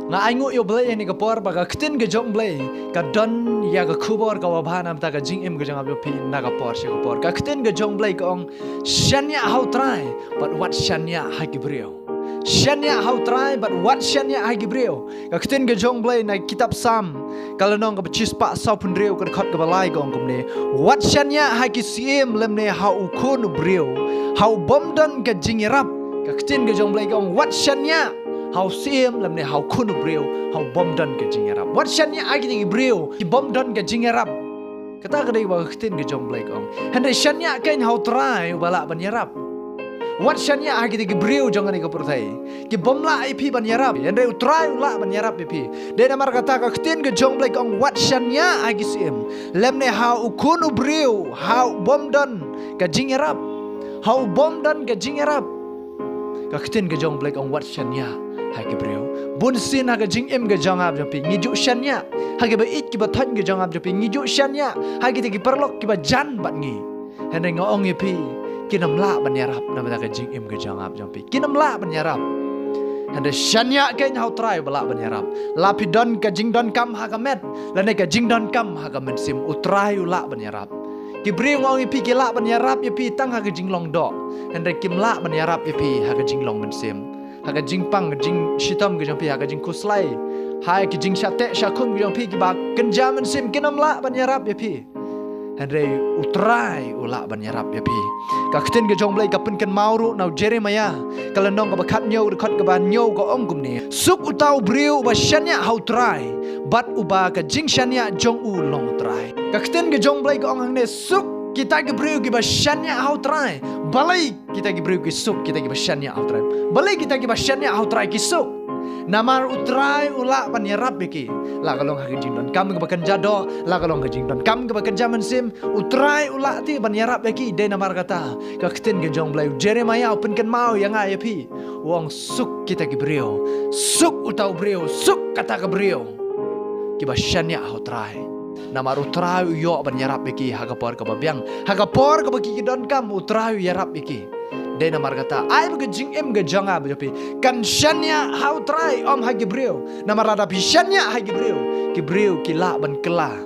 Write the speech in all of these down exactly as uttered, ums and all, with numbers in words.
Nga ainguh ïa U Blei ïa kane ka por ba ka ktien ka jong U Blei ka don ïa ka khubor kaba bha namar ka jingim ka jong nga bad jong phi na ka por sha ka por. Ka ktien ka jong U Blei ka ong, shaniah ha U Trai bad wat shaniah ha ki briew. Shaniah ha U Trai bad wat shaniah ha ki briew. Ka ktien ka jong U Blei na kitab Salm ka lynnong kaba shispah sawphew hynriew ka dkhot kaba lai ka ong kumne, wat shaniah ha ki syiem lymne ha u khun u briew, ha u bym don ka jingïarap. Ka ktien ka jong U Blei ka ong, wat shaniah ha u syiem lymne ha u khun u briew, ha u bym don ka jingïarap. Wat shaniah ha ki briew ki bym don ka jingïarap. Kata ka dei ba ka ktien ka jong U Blei ka ong. Hynrei shaniah kein ha U Trai uba lah ban ïarap. Wat shaniah ha ki briew jong kane ka pyrthei ki bym lah ïa phi ban ïarap, hynrei U Trai u lah ban ïarap ïa phi. Dei namar kata ka ktien ka jong U Blei ka ong, wat shaniah ha ki syiem lymne ha u khun u briew, ha u bym don ka jingïarap. Ha u bym don ka jingïarap. Ka ktien ka jong U Blei ka ong, wat shaniah ha ki briew. Bunsien ha ka jingim ka jong nga bad jong phi ngi ju shaniah ha kiba ïeit kiba thoiñ ka jong nga bad jong phi, ngi ju shaniah ha kita ki paralok kiba jan bad ngi. Hynrei nga ong ïa phi, kin ym lah ban ïarap namar ka jingim ka jong nga bad jong phi, kin ym lah ban ïarap. Hynrei shaniah kein ha U Trai uba lah ban ïarap. La phi don ka jingdonkam ha ka met lane ka jingdonkam ha ka mynsiem, U Trai u lah ban ïarap. Ki briew, nga ong ïa phi, ki lah ban ïarap ïa phi tang ha ka jinglong doh, hynrei kim lah ban ïarap ïa phi ha ka jinglong mynsiem, ha ka jingpang, ka jingshitom ka jong phi, ha ka jingkhuslai, ha ka jingshah teh shah khum ka jong phi, kiba kynja mynsiem, kin ym lah ban ïarap ïa phi. Hynrei U Trai u lah ban ïarap ïa phi. Ka ktien ka jong U Blei ka pynkynmaw ruh na u Jeremiah ka lynnong kaba khathynñiew, dkhot kaba hynñiew ka ong kumne, suk uta u briew uba shaniah ha U Trai bad uba ka jingshaniah jong u long U Trai. Ka ktien ka jong U Blei ka ong hangne, suk kita ki briew kiba shaniah ha U Trai. Balei kita ki briew ki suk, kita kiba shaniah ha U Trai? Balei kita kiba shaniah ha U Trai ki suk? Namar U Trai u lah ban ïarap ïa ki. La ka long ha ka jingdonkam kaba kynja doh, la ka long ka jingdonkam kaba kynja mynsiem, U Trai u lah te ban ïarap ïa ki. Dei namar kata ka ktien ka jong U Blei, u Jeremiah u pynkynmaw ïa nga ïa phi, u ong, suk kita ki briew, suk uta u briew, suk kata ka briew kiba shaniah ha U Trai. Namar U Trai u ïoh ban ïarap ïa ki ha ka por kaba biang, ha ka por kaba ki, ki donkam, U Trai u ïarap ïa ki. Dei namar kata, ai ba ka jingim ka jong nga bad jong phi kan shaniah ha U Trai, ym ha ki briew. Namar lada phi shaniah ha ki briew, ki briew ki lah ban kylla.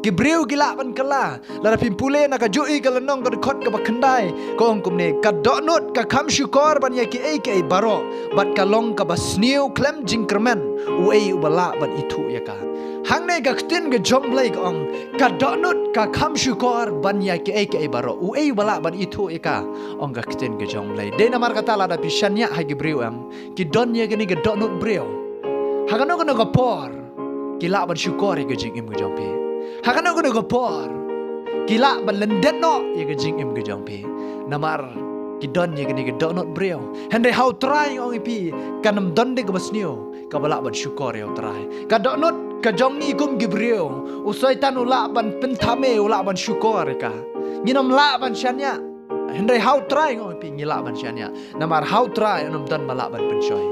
Ki briew ki lah ban kylla. Lada phim pule na kajuh ka lynnong ka dkhot kaba khyndai, ka ong kumne, ka dohnud ka kham shukor ban ïa kiei kiei baroh, bad ka long kaba sniew khlem jingkyrmen, uei uba lah ban ithuh ïa ka? Hangne ka ktien ka jong U Blei ka ong, ka dohnud ka kham shukor ban ïa kiei kiei baroh, uei uba lah ban ithuh ïa ka? Ong ka ktien ka jong U Blei. Dei namar kata lada phi shaniah ha ki briew, em, ki don ïa kane ka dohnud briew. Ha kano kano ka por ki lah ban shukor ïa ka jingim ka jong phi. Ha kano kano ka por ki lah ban lyndet noh ïa ka jingim ka jong phi. Namar ki don ïa kane ka dohnud briew. Hynrei ha U Trai, nga ong ïa phi, kan ym don de kaba sniew kaba lah ban shukor ïa U Trai. Ka dohnud ka jong ngi kum ki briew, u Soitan u lah ban pynthame, u lah ban shukor ïa ka. Ngin ym lah ban shaniah. Hynrei ha U Trai, nga ong ïa phi, ngi lah ban shaniah. Namar ha U Trai un ym don ba lah ban pynshoi.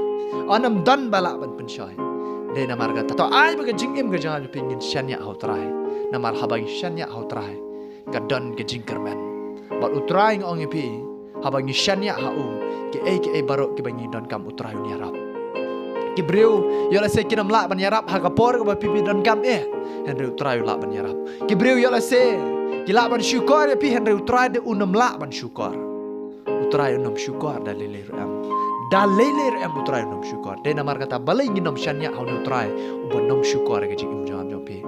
Un ym don ba lah ban pynshoi. Dei namar kata, to ai ba ka jingim ka jong nga jong phi ngin shaniah ha U Trai. Namar haba ngi shaniah ha U Trai, ka don ka jingkyrmen. Bad U Trai, nga ong ïa phi, haba ngi shaniah ha u, kiei kiei baroh kiba ngi donkam, U Trai un ïarap. Ki briew ïoh lehse kin ym lah ban ïarap ha ka por kaba phi, phi donkam eh, hynrei U Trai u lah ban ïarap. Ki briew ïoh lehse ki lah ban shukor ïa phi, hynrei U Trai de un ym lah ban shukor. U Trai un ym shukor da lei lei ruh em. Da lei lei ruh em U Trai un ym shukor. Dei namar kata balei ngin ym shaniah ha une U Trai uba ym shukor ïa ka jingim jong nga jong phi?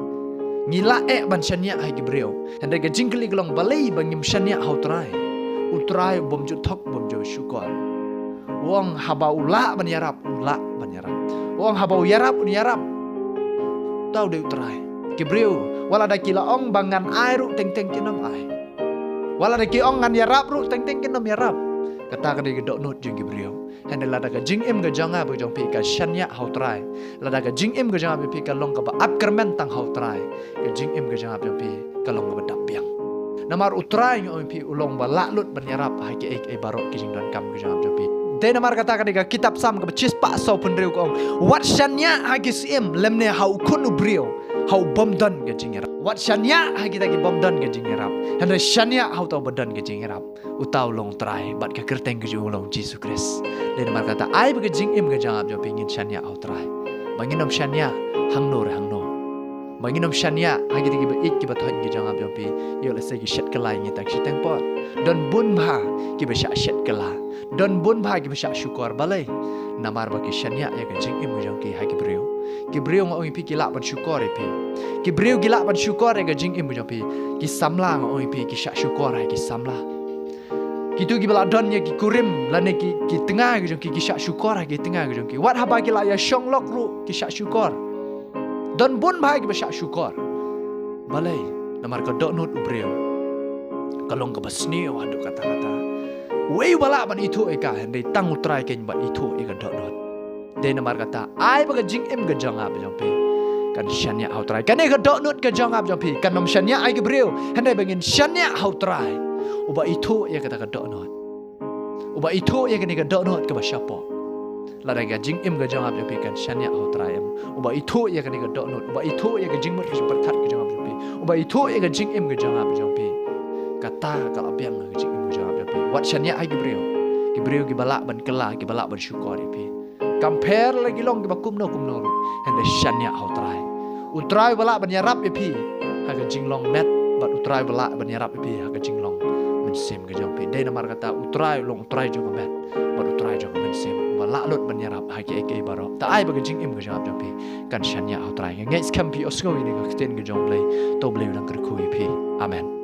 Ngi lah eh ban shaniah ha ki briew. Hynrei ka jingkylli ka long, balei ba ngim shaniah ha U Trai? U Trai u bym ju thok, u bym ju shukor. U ong haba u lah ban ïarap, u lah ban ïarap. U ong haba u ïarap, un ïarap. Uta u dei U Trai. Ki briew, wat lada ki la ong ba ngan ai ruh teng teng kin ym ai. Wat lada ki ong ngan ïarap ruh teng teng kin ym ïarap. Kata ka dei ka dohnud jong ki briew. Hynrei lada ka jingim ka jong nga bad jong phi ka shaniah ha U Trai, lada ka jingim ka jong nga bad phi ka long kaba ap kyrmen tang ha U Trai, ka jingim ka jong nga bad jong phi ka long kaba dap biang. Namar U Trai, nga ong ïa phi, u long ba lah lut ban ïarap ha kiei kiei baroh ki jingdonkam ka jong nga bad jong phi. Dei namar kata ka dei ka kitab Salm kaba shispah sawphew hynriew ka ong, wat shaniah ha ki syiem lymne ha u khun u briew, ha u bym don ka jingïarap. Wat shaniah ha kita ki bym don ka jingïarap, hynrei shaniah ha uta uba don ka jingïarap. Uta u long U Trai, bad ka kyrteng ka jong u long Jisu Khrist. Dei namar kata ai ba ka jingim ka jong nga bad jong phi ngin shaniah ha U Trai. Ba ngin ym shaniah hangno re hangno. Ba ngin ym shaniah ha kito kiba ïeit kiba thoh ki jong ap jong phi. Ïoh lehse ki shet kylla ïa ngi tang shiteng por. Don bun bha kiba shah shet kylla. Don bun bha kiba shah shukor, balei? Namar ba ki shaniah ïa ka jingim ka jong ki ha ki briew. Ki briew nga ong ïa phi ki lah ban shukor ïa phi. Ki briew ki lah ban shukor ïa ka jingim ka jong phi. Ki samla nga ong ïa phi ki shah shukor ha ki samla. Kito kiba la don ïa ki kurim lane ki, ki tnga ki jong ki, ki shah shukor ha ki tnga ki jong ki. Wat haba ki la ïa shong lok ruh ki shah shukor. Don bun bha kiba shah shukor. Balei? Namar ka dohnud u briew ka long kaba sniew haduh katta katta. Uei uba lah ban ithuh ïa ka, hynrei tang U Trai keiñ ba ithuh ïa ka dohnud. Dei namar kata, ai ba ka jingim ka jong ap jong phi kan shaniah ha U Trai. Kane ka dohnud ka jong ap jong phi kan ym shaniah ha ki briew, hynrei ba ngin shaniah ha U Trai uba ithuh ïa kata ka dohnud. Uba ithuh ïa kane ka dohnud kaba shapoh. Lada ka jingim ka jong ap jong phi kan shaniah ha U Trai em. Uba ithuh ïa kane ka dohnud, uba ithuh ïa ka jingmut ka jingpyrkhat ka jong ap jong phi, uba ithuh ïa ka jingim ka jong ap jong phi, kata ka la biang ha ka jingim ka jong ap jong phi. Wat shaniah ha ki briew. Ki briew kiba lah ban kylla, kiba lah ban shukor ïa phi. Kam pher la ki long kiba kumno kumno ruh, hynrei shaniah ha U Trai. U Trai uba lah ban ïarap ïa phi ha ka jinglong met, bad U Trai uba lah ban ïarap ïa phi ha ka jinglong mynsiem ka jong phi. Dei namar kata U Trai u long U Trai jong ka met bad U Trai jong ka mynsiem, uba lah lut ban ïarap ha kiei kiei baroh. Ta ai ba ka jingim ka jong ap jong phi kan shaniah ha U Trai. Nga ngeit skhem phi ïohsngew ïa kane ka ktien ka jong U Blei. To U Blei un nang kyrkhu ïa phi. Amen.